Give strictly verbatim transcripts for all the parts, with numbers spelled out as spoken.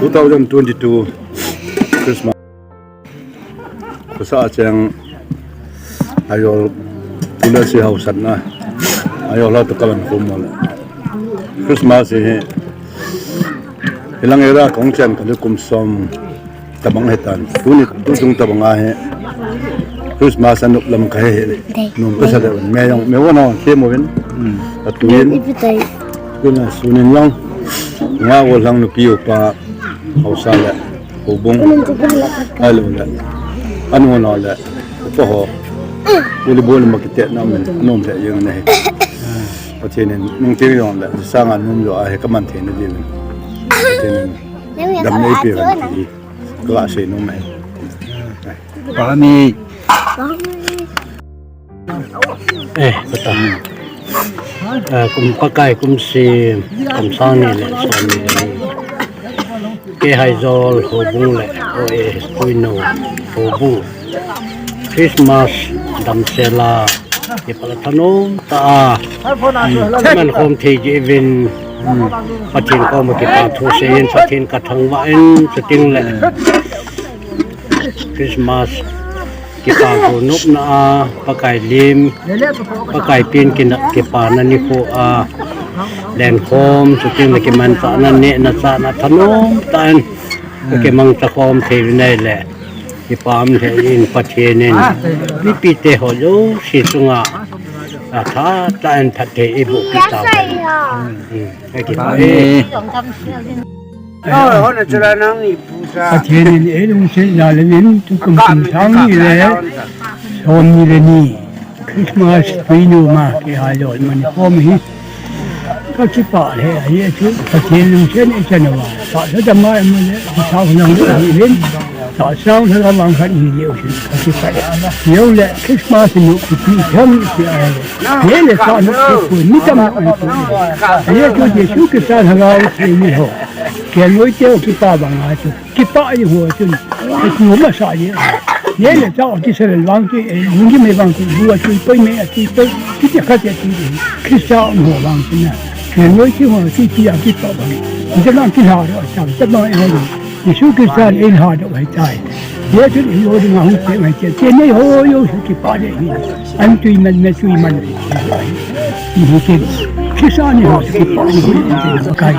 Two thousand twenty-two Christmas. Khosa cheng ayol pula si hausatna. Ayol la to kalan khum le. Christmas hi. Hilang era kong chen ka kum som tabang hetan. Tuni tu tung tabang ahi. Christmas anu lam ka he. Num ka sa de me yong me wa no ke mo win. Atuin. Kuna sunin yong. Nga wo lang nu piu pa. Hausa le, houbung, alu le, anu no le, upa ho, uli bol ma kite na men, nom te yeng ne. Pathen in nung te yong le, sanga nom jo a he kaman the na di. Pathen in dam nei pe ban ti, ka la sei nom mai. Pa mi. Eh, kata. Ah, kum Pakai kum si, kum sang ni le, sang ni le ni. Keihaijol houbung le, O A S Puinu houbung. Christmas damsel a, kipah thanom tah a. Hmm, kaman khom thei jeh uvin, hmm, Pathen koma kipa thu seiyin, Pathen ka thangvah in, chuting le. Christmas kipa gonopna a, Pakai lim, Pakai pen kina kipana nikho a, lenkhom, chuting le kimanchahna, nehna chahna thanom tah in, ka kimangcha khom thei uvin ahile, kipa um thei in Pathen in, mipi te ho jouse chunga, atha tah in phatthei eiboh pi tau hen. Hmm, ka kipah e. Pathen in eilungset jal in tukum kum sang ni le som ni le ni Christmas puinu ma Keihaijol man khom hi ka kipah le ahi chu Pathen lungset in eichan uva. Tahsa dam a imu le, tahsa hunang le ahi hin. Tahsa hunang a mang khat hi le u hin ka kipah. Yo le Christmas nu kipi thang ti ahi. Ye le sa nu kipu ni tam na kipu. Ye chu Jesu Christa thangvah thei ni ho. Kelngoi teu kipa bang a chu. Kipah i ho chun. Kipu masa ye. Ye le cha ki sel vang ki, eh, ngi me vang ki, bu a chu poi me a chu poi. Ki te kha te chu. Christa ho vang chu na. Kelngoi ki ho chu ki a kipah bang. Ni te vang ki ha ro cha, te vang e ho. Jesu Christa in eilha doh ahitai. Jesu in lo ding a hung cheng ahi, cheng nei ho jouse kipah le hi. An tui man, na tui man. Hi hi ken. Christa ni ho kipah ni hi. Kai.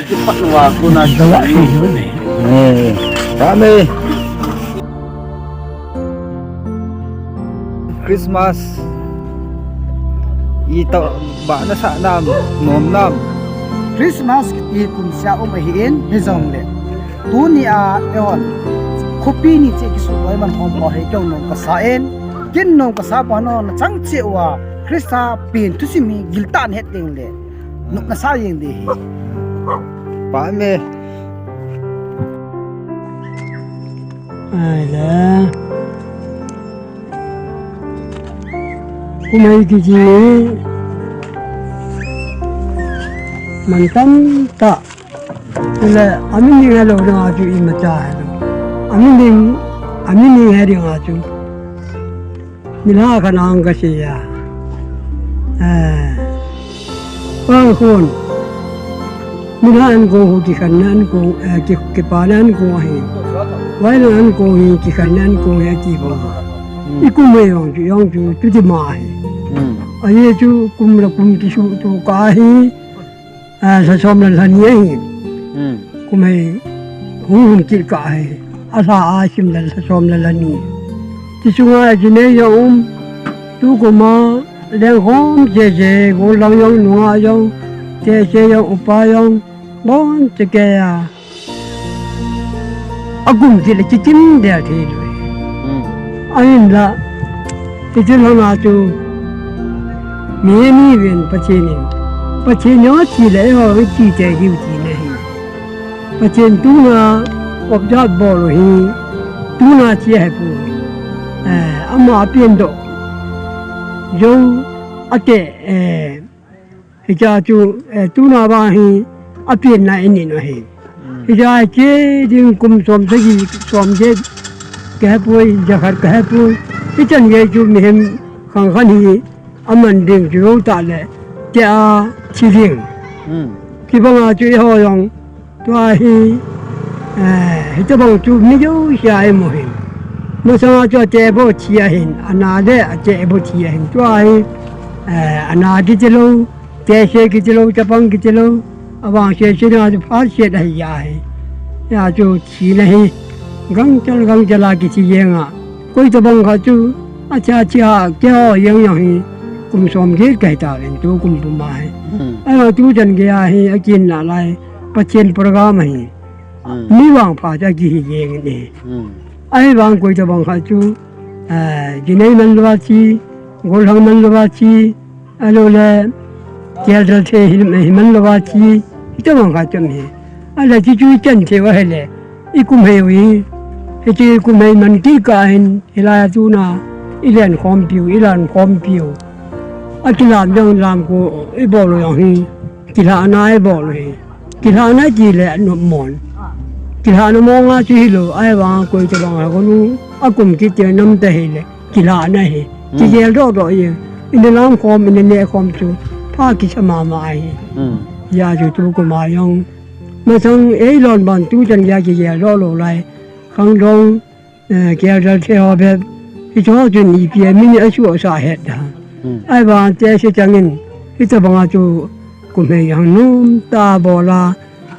Kipah wa ko na dawa hi ho ne. Eh. Amen. Christmas itobang nasah nam, nom nam. Christmas kiti kum sia um ahin, hijongle. Tuni a, eihon. Khopi ni cheh kisuh loi man khom pa hi keiho nom kasa in. Ken nom kasa pa no na chang cheh uva. Christa pen thusim hi giltah in het ding le. Nom nasa jeng ding hi. Pa me. Ai le. Kum hei kiti man tamtah. Chule, amin ding helou ding a chu imacha helou. Amin ding, amin ding he ding a chu. Milhah khat nang kasei a. Eh. Pang khun. Milhah ankong hu kikhenna ankong, eh, ki, kipana ankong ahi. Vailam ankong hi kikhenna ankong hi ati bang. Hmm. I kum hei jong chu, jong chu, chuti ma ahi. Hmm. Ahi chu kum le kum kisuh tu ka ahi. Ah, lha som le lha ni ahi. Hmm. Kum hei hung hung kit ka ahi. A lha a sim le lha som le lha ni. Ti sunga kinei jong um. Tukum a lengkhom cheche, gollhang jong, nungah jong, cheche jong, upa jong, bonchakei a. Akum kit le kikim del thei lou. Hmm. Ahinla, hiche lhona chu, mi ni ven Pathen in. Pathen jong athi le, eiho ithi te hiu tina ahi. Pathen tuna, observe bol u hi, tuna chi ahepoi. Eh, ama apendoh. Jou ate, eh, Hiche chu, eh, tuna vang hi, apenna in in ahi. Hmm. Hiche che ding kum som sagi, som get, kahepoi, jakhat kahepoi. Hichan gei chu mihem khang khat hi, aman ding chu jou tah le, tia thi ding. Hmm. Kibang a chu eiho jong, tua hi, Eh, hitobang chu mi jouse a imu hin. Masanga chu ateh bou thi ahin, ana le ateh bou thi ahin. Tua hi, eh, ana kiti lou, tehse kiti lou, chapang kiti lou, avangse sena chu phat set ahi ahi. Hia chu thina hi gangchal gangchal a kithi jeng a. Koi tobang kha chu athi athi a keiho jeng jong hi kum som get kahi tauvin tukum puma hi. Hmm. Ahivang tuchan geiya hi akin nalai Pathen program ahi. Hmm. Mi vangpha chu akihi jeng in ahi. Hmm. Ahivang koi tobang kha chu, eh, Ginei man louva thi, Golhang man louva thi, ahilou le Keldalthe hi, hi man louva thi, hitobang kha chu ahi. Ahile hiche chu ichan thei u ahile, ikum hei u hi, hiche ikum hei man kit kah hin, hilai a tuna, ilen khompiu, ilan khompiu. Akilam jong lamko ibol u jong hi, kilhahna ibol u hi. Kilhahna tile anop mon. Kilhahna monga chu hilou, ahivang koi tobang a konu, akum kit teng nam ta hile, kilhahna hi. Hmm. Kigel doh doh jeng. Ina lam khom, ina neh khom chu, pha kisa mama ahi. Hmm. Hia chu tukum a jong. Masang eilon ban tuchan geiya kigel doh lou lai. Khangdong, eh, Keldalthe ho bep. Hicheho chun ipi a min asuhsah het da. Hmm. Ahivang tehse changin, hitobanga chu kum hei jong nomtah a bol a,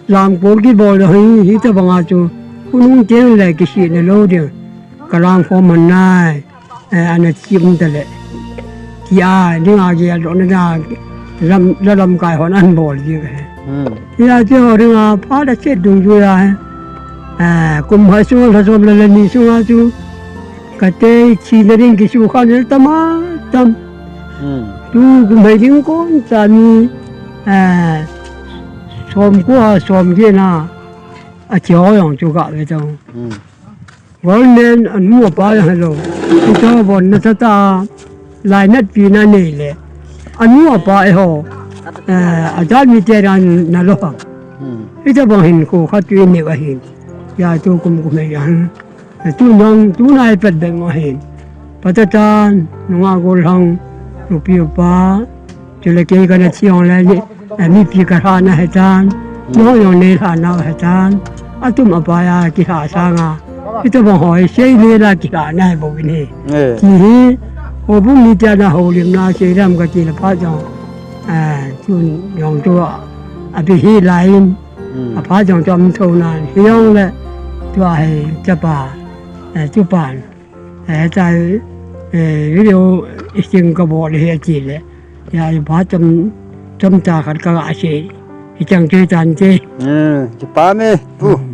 lamko kibol hi, hitobanga chu, khonung teng le kisihna lou ding. Kalam khom man nai, eh, ana thi um tale. Tia, dinga geldohna dinga, lam, la lamkai hon ahin bol ji ve. Hmm. Hia chu dinga phat aset dungjuiya, eh, kum khat sunga lha som le lha ni sunga chu, katei thina ding kisukha nel tam a tam. Hmm. Tukum hei ding kon cha mi, eh, somko a somget na, athi ho jong chu gave tong. Hmm. Government anu apa jong hilou. Hiche ho bon nasatah a lainatpina nei le, anu apa eiho, eh, ajat mite dan nalou ham. Hmm. Hitobang hinkho khat chu inei u ahin. Hia tukum kum hei jong. Tun jong, tuna ipat bep u ahin. Patatan, nungah Golhang, nupi upa, chule kei kana thi jongle, eh, mipi kalhahna ahitan, nangho jong neilhahna ahitan, atum apai a kilhah sanga, hitobang ho hi seilela kilhahna ahi bouvin ahi. Eh. Ti hi, houbung mite ana houlimna seilam katile phat jong, eh, tun jong chu abihih laiyin, hmm, aphat jong chu aum thou nan, hijongle, tua hi chapa, eh, tupan. Eh, chai, eh, video ising kabol hi atile. Hia, phat chom, chomcha khat kaga sei. Hichang chu hitante. Eh, kipa me, Pu. Hmm.